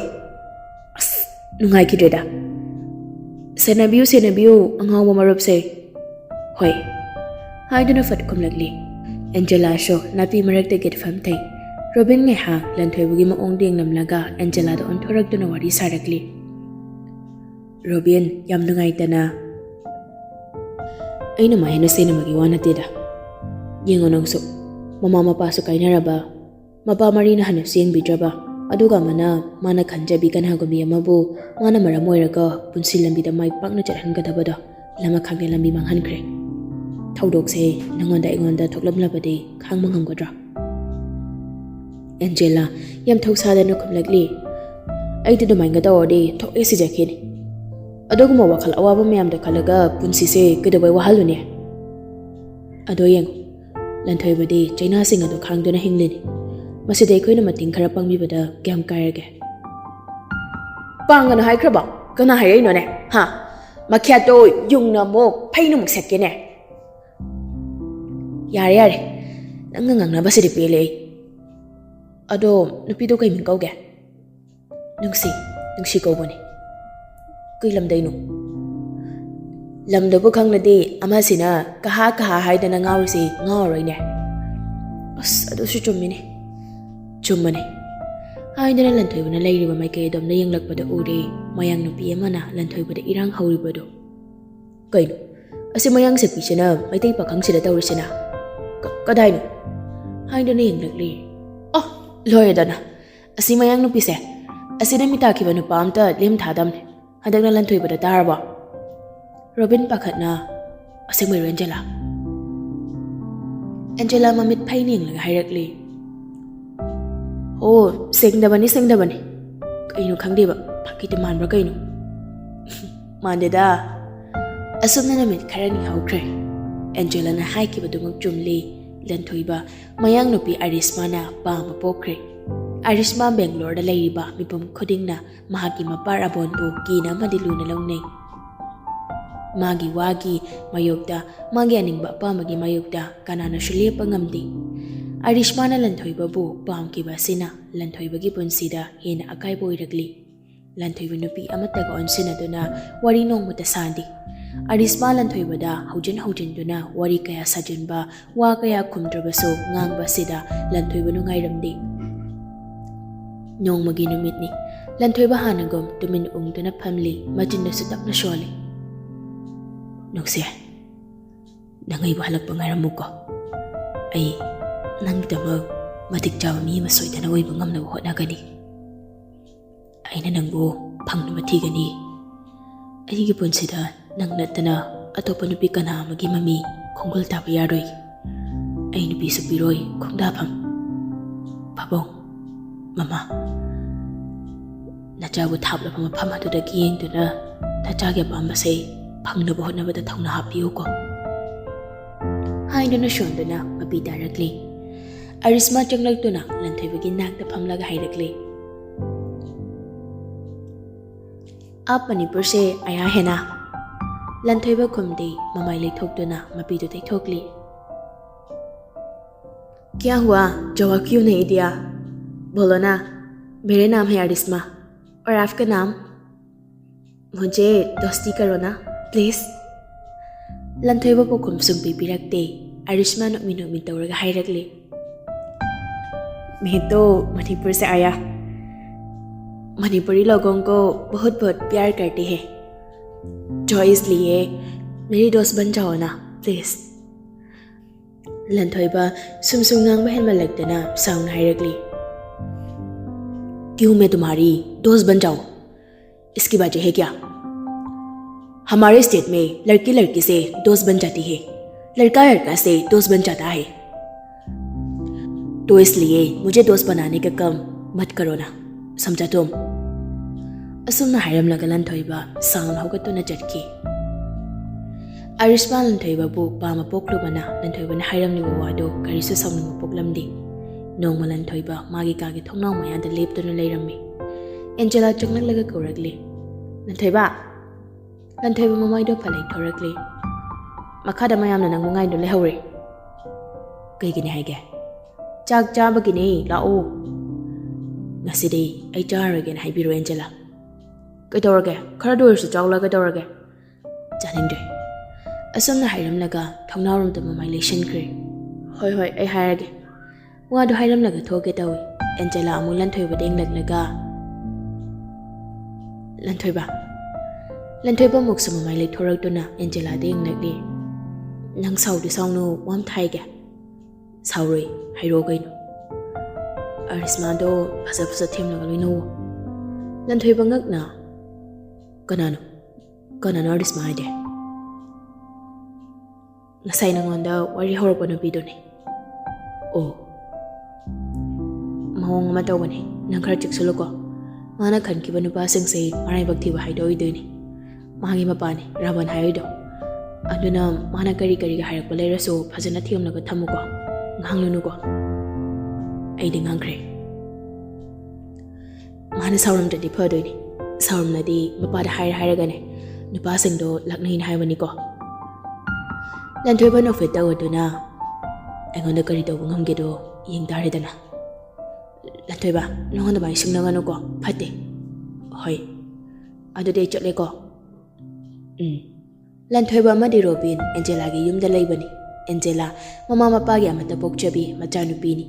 ꯑꯁ, ꯅꯨꯡꯉꯥꯏꯈꯤꯗ꯭ꯔꯦꯗ꯫ ꯁꯦꯟꯅꯕꯤꯌꯨ, ꯁꯦꯟꯅꯕꯤꯌꯨ, ꯑꯉꯥꯎꯕ ꯃꯔꯨꯞꯁꯦ꯫ ꯍꯣꯏ, ꯍꯥꯏꯗꯨꯅ ꯐꯠ ꯈꯨꯝꯂꯛꯂꯤ꯫ ꯑꯦꯟꯖꯦꯂꯥꯁꯨ ꯅꯥꯄꯤ ꯃꯔꯛꯇꯒꯤ ꯐꯝꯊꯩ꯫ ꯔꯣꯕꯤꯟ ꯉꯥꯏꯍꯥꯛ ꯂꯟꯊꯣꯏꯕꯒꯤ ꯃꯑꯣꯡꯗ ꯌꯦꯡꯂꯝꯂꯒ ꯑꯦꯟꯖꯦꯂꯥꯗ ꯑꯣꯟꯊꯣꯔꯛꯇꯨꯅ ꯋꯥꯔꯤ ꯁꯥꯔꯛꯂꯤ꯫ ꯔꯣꯕꯤꯟ, ꯌꯥꯝ ꯅꯨꯡꯉꯥꯏꯇꯅ꯫ ꯑꯩꯅ ꯃꯥ ꯍꯦꯟꯅ ꯁꯦꯟꯅꯕꯒꯤ ꯋꯥ ꯅꯠꯇꯦꯗ꯫ ꯌꯦꯡꯉꯣ ꯅꯪꯁꯨ, ꯃꯃꯥ ꯃꯄꯥꯁꯨ ꯀꯥꯏꯅꯔꯕ, ꯃꯄꯥ ꯃꯔꯤꯅ ꯍꯟꯅꯁꯨ ꯌꯦꯡꯕꯤꯗ꯭ꯔꯕ, ꯑꯗꯨꯒ ꯑꯃꯅ ꯃꯥꯅ ꯈꯟꯖꯕꯤ ꯀꯅꯥꯒꯨꯝꯕꯤ ꯑꯃꯕꯨ ꯃꯥꯅ ꯃꯔꯝ ꯑꯣꯏꯔꯒ ꯄꯨꯟꯁꯤ ꯂꯝꯕꯤꯗ ꯃꯥꯏ ꯄꯥꯛꯅ ꯆꯠꯍꯟꯒꯗꯕꯗꯣ ꯂꯃꯈꯥꯡꯗ ꯂꯝꯕꯤ ꯃꯥꯡꯍꯟꯈ꯭ꯔꯦ꯫ ꯊꯧꯗꯣꯛꯁꯦ ꯅꯉꯣꯟꯗ ꯑꯩꯉꯣꯟꯗ ꯊꯣꯛꯂꯝꯂꯕꯗꯤ ꯈꯥꯡꯕ ꯉꯝꯒꯗ꯭ꯔꯥ? ꯑꯦꯟꯖꯦꯂꯥ, ꯌꯥꯝ ꯊꯧꯁꯥꯗꯅ ꯈꯨꯝꯂꯛꯂꯤ꯫ ꯑꯩꯗꯤ ꯑꯗꯨꯃꯥꯏꯅ ꯇꯧꯔꯗꯤ ꯊꯣꯛꯑꯦ ꯁꯤꯖꯈꯤꯅꯤ꯫ ꯑꯗꯨꯒꯨꯝꯕ ꯋꯥꯈꯜ ꯑꯋꯥꯕ ꯃꯌꯥꯝꯗꯣ ꯈꯜꯂꯒ ꯄꯨꯟꯁꯤꯁꯦ ꯀꯩꯗꯧꯕꯩ ꯋꯥꯍꯜꯂꯨꯅꯤ? ꯑꯗꯣ ꯌꯦꯡꯉꯨ, ꯂꯟꯊꯣꯏꯕꯗꯤ ꯆꯩꯅꯥꯁꯤꯡ ꯑꯗꯨ ꯈꯥꯡꯗꯨꯅ ꯍꯤꯡꯂꯤꯅꯤ꯫ ꯃꯁꯤꯗ ꯑꯩꯈꯣꯏꯅ ꯃꯇꯦꯡ ꯈꯔ ꯄꯥꯡꯕꯤꯕꯗ ꯀꯌꯥꯝ ꯀꯥꯏꯔꯒꯦ? ꯄꯥꯡꯒꯅꯨ ꯍꯥꯏꯈ꯭ꯔꯕꯣ? ꯀꯅꯥ ꯍꯥꯏꯔꯛꯏꯅꯣꯅꯦ? ꯍꯥ? ꯃꯈ꯭ꯌꯥꯠꯇꯣ ꯌꯨꯡꯅ ꯑꯃꯨꯛ ꯐꯩꯅ ꯑꯃꯨꯛ ꯁꯦꯠꯀꯦꯅꯦ꯫ ꯌꯥꯔꯦ, ꯌꯥꯔꯦ, ꯅꯪꯅ ꯉꯥꯡꯅꯕꯁꯤꯗꯤ ꯄꯦꯜꯂꯦ ꯑꯩ꯫ ꯑꯗꯣ ꯅꯨꯄꯤꯗꯣ ꯀꯩ ꯃꯤꯡ ꯀꯧꯒꯦ? ꯅꯨꯡꯁꯤ, ꯅꯨꯡꯁꯤ ꯀꯧꯕꯅꯦ꯫ ꯀꯩ ꯂꯝꯗꯩꯅꯣ? ꯂꯝꯗꯨꯕꯨ ꯈꯪꯂꯗꯤ ꯑꯃꯁꯤꯅ ꯀꯍꯥ ꯀꯍꯥ ꯍꯥꯏꯗꯅ ꯉꯥꯎꯔꯤꯁꯤ ꯉꯥꯎꯔꯣꯏꯅꯦ꯫ ꯑꯁ, ꯑꯗꯨꯁꯨ ꯆꯨꯝꯃꯤꯅꯦ꯫ ꯆꯨꯝꯃꯅꯦ꯫ ꯍꯥꯏꯗꯅ ꯂꯟꯊꯣꯏꯕꯅ ꯂꯩꯔꯤꯕ ꯃꯥꯏꯀꯩ ꯑꯗꯣꯝꯗ ꯌꯦꯡꯂꯛꯄꯗ ꯎꯔꯦ ꯃꯌꯥꯡ ꯅꯨꯄꯤ ꯑꯃꯅ ꯂꯟꯊꯣꯏꯕꯗ ꯏꯔꯥꯡ ꯍꯧꯔꯤꯕꯗꯨ꯫ ꯀꯩꯅꯣ? ꯑꯁꯤ ꯃꯌꯥꯡ ꯁꯛꯄꯤꯁꯤꯅ ꯃꯩꯇꯩ ꯄꯥꯈꯪꯁꯤꯗ ꯇꯧꯔꯤꯁꯤꯅ? ꯀ-, ꯀꯗꯥꯏꯅꯣ? ꯍꯥꯏꯗꯨꯅ ꯌꯦꯡꯂꯛꯂꯤ꯫ ꯑꯣ, ꯂꯣꯏꯔꯦꯗꯅ꯫ ꯑꯁꯤ ꯃꯌꯥꯡ ꯅꯨꯄꯤꯁꯦ, ꯑꯁꯤꯗ ꯃꯤ ꯇꯥꯈꯤꯕ ꯅꯨꯄꯥ ꯑꯝꯇ ꯂꯦꯝ ꯊꯥꯗꯝꯅꯦ꯫ ꯍꯟꯗꯛꯅ ꯂꯟꯊꯣꯏꯕꯗ ꯇꯥꯔꯕꯣ? ꯔꯣꯕꯤꯟ ꯄꯥꯈꯠꯅ, ꯑꯁꯦꯡꯕꯩꯔꯣ, ꯑꯦꯟꯖꯦꯂꯥ? ꯑꯦꯟꯖꯦꯂꯥ ꯃꯃꯤꯠ ꯐꯩꯅ ꯌꯦꯡꯂꯒ ꯍꯥꯏꯔꯛꯂꯤ꯫ ꯑꯣ, ꯁꯦꯡꯗꯕꯅꯤ, ꯁꯦꯡꯗꯕꯅꯤ꯫ ꯀꯩꯅꯣ ꯈꯪꯗꯦꯕ, ꯐꯥꯒꯤꯗꯤ ꯃꯥꯟꯕ꯭ꯔꯥ ꯀꯩꯅꯣ? ꯃꯥꯟꯗꯦꯗ꯫ ꯑꯁꯨꯝꯅ ꯅꯨꯃꯤꯠ ꯈꯔꯅꯤ ꯍꯧꯈ꯭ꯔꯦ꯫ ꯑꯦꯟꯖꯦꯂꯥꯅ ꯍꯥꯏꯈꯤꯕꯗꯨꯃꯛ ꯆꯨꯝꯂꯤ꯫ ꯂꯟꯊꯣꯏꯕ ꯃꯌꯥꯡ ꯅꯨꯄꯤ ꯑꯔꯤꯁꯃꯥꯅ ꯄꯥꯝꯕ ꯄꯣꯛꯈ꯭ꯔꯦ꯫ ꯑꯔꯤꯁꯃꯥ ꯕꯦꯡꯒ꯭ꯂꯣꯔꯗ ꯂꯩꯔꯤꯕ ꯃꯤꯄꯨꯝ ꯈꯨꯗꯤꯡꯅ ꯃꯍꯥꯛꯀꯤ ꯃꯄꯥ ꯔꯥꯕꯣꯟꯕꯨ ꯀꯤꯅ ꯑꯃꯗꯤ ꯂꯨꯅ ꯂꯧꯅꯩ꯫ ꯃꯥꯒꯤ ꯋꯥꯒꯤ ꯃꯥꯌꯣꯛꯇ, ꯃꯥꯒꯤ ꯑꯅꯤꯡꯕ ꯑꯄꯥꯝꯕꯒꯤ ꯃꯥꯌꯣꯛꯇ ꯀꯅꯥꯅꯁꯨ ꯂꯦꯞꯄ ꯉꯝꯗꯦ꯫ ꯑꯔꯤꯁꯃꯥꯅ ꯂꯟꯊꯣꯏꯕꯕꯨ ꯄꯥꯝꯈꯤꯕ ꯑꯁꯤꯅ ꯂꯟꯊꯣꯏꯕꯒꯤ ꯄꯨꯟꯁꯤꯗ ꯍꯦꯟꯅ ꯑꯀꯥꯏꯕ ꯑꯣꯏꯔꯛꯂꯤ꯫ ꯂꯟꯊꯣꯏꯕ ꯅꯨꯄꯤ ꯑꯃꯠꯇꯒ ꯑꯣꯟꯁꯤꯟꯅꯗꯨꯅ ꯋꯥꯔꯤ ꯅꯣꯡꯃꯇ ꯁꯥꯗꯦ꯫ ꯑꯔꯤꯁꯃꯥ ꯂꯟꯊꯣꯏꯕꯗ ꯍꯧꯖꯤꯟ ꯍꯧꯖꯤꯟꯗꯨꯅ ꯋꯥꯔꯤ ꯀꯌꯥ ꯁꯥꯖꯤꯟꯕ, ꯋꯥ ꯀꯌꯥ ꯈꯨꯝꯗ꯭ꯔꯕꯁꯨ ꯉꯥꯡꯕ ꯑꯁꯤꯗ ꯂꯟꯊꯣꯏꯕ ꯅꯨꯡꯉꯥꯏꯔꯝꯗꯦ꯫ ꯅꯣꯡꯃꯒꯤ ꯅꯨꯃꯤꯠꯅꯤ꯫ ꯂꯟꯊꯣꯏꯕ ꯍꯥꯟꯅꯒꯨꯝ ꯇꯨꯃꯤꯟ ꯎꯪꯗꯨꯅ ꯐꯝꯂꯤ, ꯃꯆꯤꯟꯗꯁꯨ ꯇꯞꯅ ꯁꯣꯜꯂꯤ꯫ "ꯅꯨꯡꯁꯤ, ꯅꯪ ꯑꯩꯕꯨ ꯍꯜꯂꯛꯄ ꯉꯥꯏꯔꯝꯃꯨꯀꯣ꯫ ꯑꯩ ꯅꯪꯒꯤꯗꯃꯛ ꯃꯇꯤꯛ ꯆꯥꯕ ꯃꯤ ꯑꯃ ꯁꯣꯏꯗꯅ ꯑꯣꯏꯕ ꯉꯝꯅꯕ ꯍꯣꯠꯅꯒꯅꯤ꯫ ꯑꯩꯅ ꯅꯪꯕꯨ ꯐꯪꯅꯕ ꯊꯤꯒꯅꯤ꯫ ꯑꯩꯒꯤ ꯄꯨꯟꯁꯤꯗ ꯅꯪ ꯅꯠꯇꯅ ꯑꯇꯣꯞꯄ ꯅꯨꯄꯤ ꯀꯅꯥ ꯑꯃꯒꯤ ꯃꯃꯤ ꯈꯣꯡꯒꯨꯜ ꯇꯥꯕ ꯌꯥꯔꯣꯏ꯫ ꯑꯩ ꯅꯨꯄꯤꯁꯨ ꯄꯤꯔꯣꯏ ꯈꯣꯡꯗꯥꯐꯝ꯫ ꯄꯥꯕꯨꯡ, ꯃꯃꯥ, ꯅꯆꯥꯕꯨ ꯊꯥꯞꯂꯕ ꯃꯐꯝ ꯑꯗꯨꯗꯒꯤ ꯌꯦꯡꯗꯨꯅ ꯅꯆꯥꯒꯤ ꯑꯄꯥꯝꯕꯁꯦ ꯐꯪꯅꯕ ꯍꯣꯠꯅꯕꯗ ꯊꯧꯅꯥ ꯍꯥꯞꯄꯤꯌꯨꯀꯣ," ꯍꯥꯏꯗꯨꯅ ꯁꯣꯟꯗꯨꯅ ꯃꯄꯤ ꯇꯥꯔꯛꯂꯤ꯫ ꯑꯔꯤꯁꯃꯥ ꯆꯪꯂꯛꯇꯨꯅ ꯂꯟꯊꯣꯏꯕꯒꯤ ꯅꯥꯛꯇ ꯐꯝꯂꯒ ꯍꯥꯏꯔꯛꯂꯤ, "आप मणिपुर से आया है ना?" ꯂꯟꯊꯣꯏꯕ ꯈꯨꯝꯗꯦ, ꯃꯃꯥꯏ ꯂꯩꯊꯣꯛꯇꯨꯅ ꯃꯄꯤꯗꯨ ꯇꯩꯊꯣꯛꯂꯤ꯫ "क्या हुआ? जवाब क्यों नहीं दिया? बोलो ना, मेरे नाम है अरिश्मा, और आपका नाम? मुझे दोस्ती करो ना, प्लीज।" ꯂꯟꯊꯣꯏꯕ ꯄꯥꯎꯈꯨꯝ ꯁꯨꯝ ꯄꯤꯕꯤꯔꯛꯇꯦ꯫ ꯑꯔꯤꯁꯃꯥ ꯅꯣꯛꯃꯤ ꯅꯣꯛꯃꯤ ꯇꯧꯔꯒ ꯍꯥꯏꯔꯛꯂꯤ, "मैं तो मणिपुर से आया। मणिपुरी लोगों को बहुत बहुत प्यार करते हैं, तो इसलिए मेरी दोस्त बन जाओ ना, प्लीज।" ꯂꯟꯊꯣꯏꯕ ꯁꯨꯝ ꯁꯨꯝ ꯉꯥꯡꯕ ꯍꯦꯟꯃꯜꯂꯛꯇꯅ ꯁꯥꯎꯅ ꯍꯥꯏꯔꯛꯂꯤ, "क्यों मैं तुम्हारी दोस्त बन जाऊं? इसकी वजह है क्या? हमारे स्टेट में लड़की लड़की से दोस्त बन जाती है, लड़का लड़का से दोस्त बन जाता है।" तो इसलिए मुझे दोस्त बनाने का काम मत करो ना, समझा तुम? ꯑꯁꯨꯝꯅ ꯍꯥꯏꯔꯝꯂꯒ ꯂꯟꯊꯣꯏꯕ ꯁꯥꯎꯅ ꯍꯧꯒꯠꯇꯨꯅ ꯆꯠꯈꯤ꯫ ꯑꯔꯤꯁꯃꯥ ꯂꯟꯊꯣꯏꯕꯕꯨ ꯄꯥꯝꯕ ꯄꯣꯛꯂꯨꯕꯅ ꯂꯟꯊꯣꯏꯕꯅ ꯍꯥꯏꯔꯝꯂꯤꯕ ꯋꯥꯗꯨ ꯀꯔꯤꯁꯨ ꯁꯥꯎꯅꯤꯡꯕ ꯄꯣꯛꯂꯝꯗꯦ꯫ ꯅꯣꯡꯃ ꯂꯟꯊꯣꯏꯕ ꯃꯥꯒꯤ ꯀꯥꯒꯤ ꯊꯣꯡꯅꯥꯎ ꯃꯌꯥꯗ ꯂꯦꯞꯇꯨꯅ ꯂꯩꯔꯝꯃꯤ꯫ ꯑꯦꯟꯖꯦꯂꯥ ꯆꯪꯂꯛꯂꯒ ꯀꯧꯔꯛꯂꯤ, "ꯂꯟꯊꯣꯏꯕ!" ꯂꯟꯊꯣꯏꯕ ꯃꯃꯥꯏꯗꯣ ꯐ ꯂꯩꯊꯣꯔꯛꯂꯤ꯫ "ꯃꯈꯥꯗ ꯃꯌꯥꯝꯅ ꯅꯪꯕꯨ ꯉꯥꯏꯗꯨꯅ ꯂꯩꯍꯧꯔꯦ꯫ ꯀꯩꯒꯤꯅꯤ ꯍꯥꯏꯒꯦ? ꯆꯥꯛ ꯆꯥꯕꯒꯤꯅꯦ, ꯂꯥꯛꯑꯣ꯫" "ꯉꯁꯤꯗꯤ ꯑꯩ ꯆꯥꯔꯔꯣꯏꯒꯦꯅ ꯍꯥꯏꯕꯤꯔꯣ, ꯑꯦꯟꯖꯦꯂꯥ꯫" "ꯀꯩꯗꯧꯔꯒꯦ? ꯈꯔꯗ ꯑꯣꯏꯔꯁꯨ ꯆꯥꯎꯂ, ꯀꯩꯗꯧꯔꯒꯦ?" "ꯆꯥꯅꯤꯡꯗ꯭ꯔꯦ꯫" ꯑꯁꯨꯝꯅ ꯍꯥꯏꯔꯝꯂꯒ ꯊꯣꯡꯅꯥꯎꯔꯣꯝꯗ ꯃꯃꯥꯏ ꯂꯩꯁꯤꯟꯈ꯭ꯔꯦ꯫ "ꯍꯣꯏ, ꯍꯣꯏ, ꯑꯩ ꯍꯥꯏꯔꯒꯦ꯫" ꯋꯥꯗꯨ ꯍꯥꯏꯔꯝꯂꯒ ꯊꯣꯛꯀꯦ ꯇꯧꯏ꯫ ꯑꯦꯟꯖꯦꯂꯥ ꯑꯃꯨꯛ ꯂꯟꯊꯣꯏꯕꯗ ꯌꯦꯡꯂꯛꯂꯒ, "ꯂꯟꯊꯣꯏꯕ꯫" ꯂꯟꯊꯣꯏꯕ ꯑꯃꯨꯛꯁꯨ ꯃꯃꯥꯏ ꯂꯩꯊꯣꯔꯛꯇꯨꯅ ꯑꯦꯟꯖꯦꯂꯥꯗ ꯌꯦꯡꯂꯛꯂꯤ꯫ "ꯅꯪ ꯁꯥꯎꯗꯤ ꯁꯥꯎꯅꯨ, ꯋꯥꯝ ꯊꯥꯏꯒꯦ꯫" "ꯁꯥꯎꯔꯣꯏ, ꯍꯥꯏꯔꯛꯑꯣ ꯀꯩꯅꯣ꯫" "ꯑꯔꯤꯁꯃꯥꯗꯣ ꯐꯖ ꯐꯖ ꯊꯦꯝꯂꯒ ꯂꯣꯏꯅꯧꯋꯣ꯫" ꯂꯟꯊꯣꯏꯕ ꯉꯛꯅ, "ꯀꯅꯥꯅꯣ? ꯀꯅꯥꯅꯣ ꯑꯔꯤꯁꯃꯥ ꯍꯥꯏꯗꯤ?" "ꯉꯁꯥꯏ ꯅꯉꯣꯟꯗ ꯋꯥꯔꯤ ꯍꯧꯔꯛꯄ ꯅꯨꯄꯤꯗꯨꯅꯤ꯫" "ꯑꯣ, ꯃꯑꯣꯡ ꯑꯃ ꯇꯧꯕꯅꯤ, ꯅꯪ ꯈꯔ ꯆꯦꯛꯁꯤꯜꯂꯨꯀꯣ꯫ ꯃꯥꯅ ꯈꯟꯈꯤꯕ ꯅꯨꯄꯥꯁꯤꯡꯁꯦ ꯃꯔꯥꯏꯕꯛ ꯊꯤꯕ ꯍꯥꯏꯗꯣ ꯑꯣꯏꯗꯣꯏꯅꯤ꯫ ꯃꯥꯒꯤ ꯃꯄꯥꯅꯤ, ꯔꯥꯕꯟ ꯍꯥꯏꯔꯤꯗꯣ꯫ ꯑꯗꯨꯅ ꯃꯥꯅ ꯀꯔꯤ ꯀꯔꯤꯒ ꯍꯥꯏꯔꯛꯄ ꯂꯩꯔꯁꯨ ꯐꯖꯅ ꯊꯦꯝꯂꯒ ꯊꯝꯃꯨꯀꯣ, ꯉꯥꯡꯂꯨꯅꯨꯀꯣ꯫" "ꯑꯩꯗꯤ ꯉꯥꯡꯈ꯭ꯔꯦ꯫" "ꯃꯥꯅ ꯁꯥꯎꯔꯝꯗ꯭ꯔꯗꯤ ꯐꯗꯣꯏꯅꯤ꯫ ꯁꯥꯎꯔꯝꯂꯗꯤ ꯃꯄꯥꯗ ꯍꯥꯏꯔ ꯍꯥꯏꯔꯒꯅꯦ ꯅꯨꯄꯥꯁꯤꯡꯗꯣ ꯂꯥꯛꯅꯩꯅ ꯍꯥꯏꯕꯅꯤꯀꯣ꯫" ꯂꯟꯊꯣꯏꯕ ꯅꯣꯛꯐꯦꯠ ꯇꯧꯔꯗꯨꯅ, "ꯑꯩꯉꯣꯟꯗ ꯀꯔꯤ ꯇꯧꯕ ꯉꯝꯒꯦꯗꯣ ꯌꯦꯡ ꯇꯥꯔꯦꯗꯅ꯫" "ꯂꯟꯊꯣꯏꯕ, ꯅꯉꯣꯟꯗ ꯃꯥꯏ ꯁꯤꯡꯅꯒꯅꯨꯀꯣ, ꯐꯠꯇꯦ꯫" "ꯍꯣꯏ, ꯑꯗꯨꯗꯤ ꯑꯩ ꯆꯠꯂꯦꯀꯣ꯫" "ꯎꯝ꯫" ꯂꯟꯊꯣꯏꯕ ꯑꯃꯗꯤ ꯔꯣꯕꯤꯟ ꯑꯦꯟꯖꯦꯂꯥꯒꯤ ꯌꯨꯝꯗ ꯂꯩꯕꯅꯤ꯫ ꯑꯦꯟꯖꯦꯂꯥ ꯃꯃꯥ ꯃꯄꯥꯒꯤ ꯑꯃꯠꯇ ꯄꯣꯛꯆꯕꯤ ꯃꯆꯥꯅꯨꯄꯤꯅꯤ꯫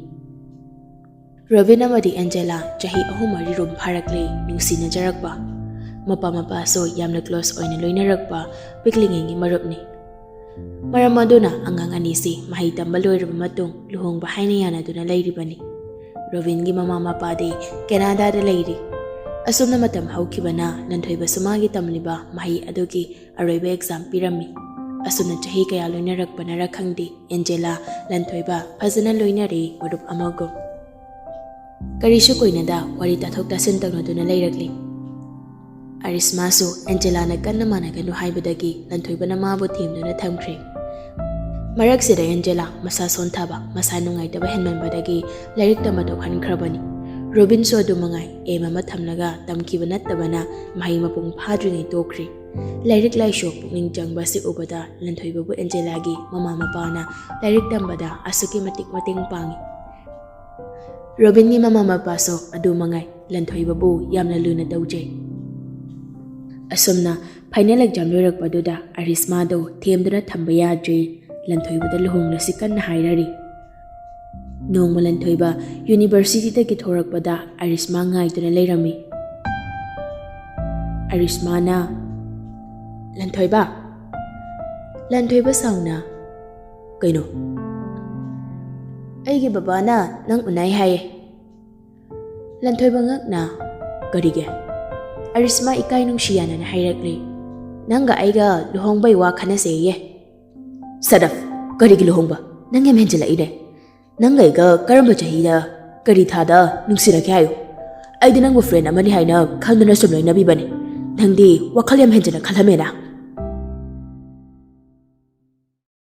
ꯔꯣꯕꯤꯟ ꯑꯃꯗꯤ ꯑꯦꯟꯖꯦꯂꯥ ꯆꯍꯤ ꯑꯍꯨꯝ ꯃꯔꯤ ꯔꯣꯝ ꯐꯥꯔꯛꯂꯦ ꯅꯨꯡꯁꯤꯅꯖꯔꯛꯄ꯫ ꯃꯄꯥ ꯃꯄꯥꯁꯨ ꯌꯥꯝꯅ close ꯑꯣꯏꯅ ꯂꯣꯏꯅꯔꯛꯄ ꯄꯤꯛꯂꯤꯉꯩꯒꯤ ꯃꯔꯨꯞꯅꯤ꯫ ꯃꯔꯝ ꯑꯗꯨꯅ ꯑꯉꯥꯡ ꯑꯅꯤꯁꯤ ꯃꯍꯩ ꯇꯝꯕ ꯂꯣꯏꯔꯕ ꯃꯇꯨꯡ ꯂꯨꯍꯣꯡꯕ ꯍꯥꯏꯅ ꯌꯥꯅꯗꯨꯅ ꯂꯩꯔꯤꯕꯅꯤ꯫ ꯔꯣꯕꯤꯟꯒꯤ ꯃꯃꯥ ꯃꯄꯥꯗꯤ ꯀꯦꯅꯥꯗꯥꯗ ꯂꯩꯔꯤ꯫ ꯑꯁꯨꯝꯅ ꯃꯇꯝ ꯍꯧꯈꯤꯕꯅ ꯂꯟꯊꯣꯏꯕꯁꯨ ꯃꯥꯒꯤ ꯇꯝꯂꯤꯕ ꯃꯍꯩ ꯑꯗꯨꯒꯤ ꯑꯔꯣꯏꯕ exam ꯄꯤꯔꯝꯃꯤ꯫ ꯑꯁꯨꯝꯅ ꯆꯍꯤ ꯀꯌꯥ ꯂꯣꯏꯅꯔꯛꯄꯅꯔ ꯈꯪꯗꯦ, ꯑꯦꯟꯖꯦꯂꯥ, ꯂꯟꯊꯣꯏꯕ ꯐꯖꯅ ꯂꯣꯏꯅꯔꯦ, ꯃꯔꯨꯞ ꯑꯃꯒꯨꯝ꯫ ꯀꯔꯤꯁꯨ ꯀꯨꯏꯅꯗ ꯋꯥꯔꯤ ꯇꯥꯊꯣꯛ ꯇꯥꯁꯤꯟ ꯇꯧꯅꯗꯨꯅ ꯂꯩꯔꯛꯂꯤ꯫ ꯑꯔꯤꯁꯃꯥꯁꯨ ꯑꯦꯟꯖꯦꯂꯥꯅ ꯀꯟꯅ ꯃꯥꯟꯅꯒꯅꯨ ꯍꯥꯏꯕꯗꯒꯤ ꯂꯟꯊꯣꯏꯕꯅ ꯃꯥꯕꯨ ꯊꯦꯝꯗꯨꯅ ꯊꯝꯈ꯭ꯔꯦ꯫ ꯃꯔꯛꯁꯤꯗ ꯑꯦꯟꯖꯦꯂꯥ ꯃꯁꯥ ꯁꯣꯟꯊꯕ, ꯃꯁꯥ ꯅꯨꯡꯉꯥꯏꯇꯕ ꯍꯦꯟꯃꯟꯕꯗꯒꯤ ꯂꯥꯏꯔꯤꯛ ꯇꯝꯕ ꯇꯣꯛꯍꯟꯈ꯭ꯔꯕꯅꯤ꯫ ꯔꯣꯕꯤꯟꯁꯨ ꯑꯗꯨ ꯃꯉꯥꯏ, ꯑꯦꯝ ꯑꯃ ꯊꯝꯂꯒ ꯇꯝꯈꯤꯕ ꯅꯠꯇꯕꯅ ꯃꯍꯩ ꯃꯄꯨꯡ ꯐꯥꯗ꯭ꯔꯤꯉꯩ ꯇꯣꯛꯈ꯭ꯔꯦ꯫ ꯂꯥꯏꯔꯤꯛ ꯂꯥꯏꯁꯨ ꯄꯨꯛꯅꯤꯡ ꯆꯪꯕ ꯑꯁꯤ ꯎꯕꯗ ꯂꯟꯊꯣꯏꯕꯕꯨ ꯑꯦꯟꯖꯦꯂꯥꯒꯤ ꯃꯃꯥ ꯃꯄꯥꯅ ꯂꯥꯏꯔꯤꯛ ꯇꯝꯕꯗ ꯑꯁꯨꯛꯀꯤ ꯃꯇꯤꯛ ꯃꯇꯦꯡ ꯄꯥꯡꯏ꯫ ꯔꯣꯕꯤꯟꯒꯤ ꯃꯃꯥ ꯃꯄꯥꯁꯨ ꯑꯗꯨ ꯃꯉꯥꯏ, ꯂꯟꯊꯣꯏꯕꯕꯨ ꯌꯥꯝꯅ ꯂꯨꯅ ꯇꯧꯖꯩ꯫ ꯑꯁꯨꯝꯅ ꯐꯥꯏꯅꯦꯜ ꯑꯦꯛꯖꯥꯝ ꯂꯣꯏꯔꯛꯄꯗꯨꯗ ꯑꯔꯤꯁꯃꯥꯗꯣ ꯊꯦꯝꯗꯨꯅ ꯊꯝꯕ ꯌꯥꯗ꯭ꯔꯦ, ꯂꯟꯊꯣꯏꯕꯗ ꯂꯨꯍꯣꯡꯂꯁꯤ ꯀꯟꯅ ꯍꯥꯏꯔꯔꯤ꯫ ꯅꯣꯡꯃ ꯂꯟꯊꯣꯏꯕ ꯌꯨꯅꯤꯚꯔꯁꯤꯇꯤꯗꯒꯤ ꯊꯣꯔꯛꯄꯗ ꯑꯔꯤꯁꯃꯥ ꯉꯥꯏꯗꯨꯅ ꯂꯩꯔꯝꯃꯤ꯫ ꯑꯔꯤꯁꯃꯥꯅ, "ꯂꯟꯊꯣꯏꯕ, ꯂꯟꯊꯣꯏꯕ ꯁꯥꯎꯅ, ꯀꯩꯅꯣ?" "ꯑꯩꯒꯤ ꯕꯕꯥꯅ ꯅꯪ ꯎꯅꯩ ꯍꯥꯏꯌꯦ꯫" ꯂꯟꯊꯣꯏꯕ ꯉꯛꯅ, "ꯀꯔꯤꯒꯤ?" ꯑꯔꯤꯁꯃꯥ ꯏꯀꯥꯏ ꯅꯨꯡꯁꯤ ꯌꯥꯅꯅ ꯍꯥꯏꯔꯛꯂꯤ, "ꯅꯪꯒ ꯑꯩꯒ ꯂꯨꯍꯣꯡꯕꯩ ꯋꯥ ꯈꯟꯅꯁꯦꯌꯦ꯫" "ꯁꯗꯞ! ꯀꯔꯤꯒꯤ ꯂꯨꯍꯣꯡꯕ? ꯅꯪ ꯌꯥꯝ ꯍꯦꯟꯖꯤꯜꯂꯛꯏꯅꯦ꯫ ꯅꯪꯒ ꯑꯩꯒ ꯀꯔꯝꯕ ꯆꯍꯤꯗ, ꯀꯔꯤ ꯊꯥꯗ ꯅꯨꯡꯁꯤꯅꯈꯤ ꯍꯥꯏꯌꯨ? ꯑꯩꯗꯤ ꯅꯪꯕꯨ ꯐ꯭ꯔꯦꯟ ꯑꯃꯅꯤ ꯍꯥꯏꯅ ꯈꯟꯗꯨꯅ ꯁꯨꯝ ꯂꯣꯏꯅꯕꯤꯕꯅꯤ꯫ ꯅꯪꯗꯤ ꯋꯥꯈꯜ ꯌꯥꯝ ꯍꯦꯟꯖꯤꯟꯅ ꯈꯜꯂꯝꯃꯦꯅ꯫"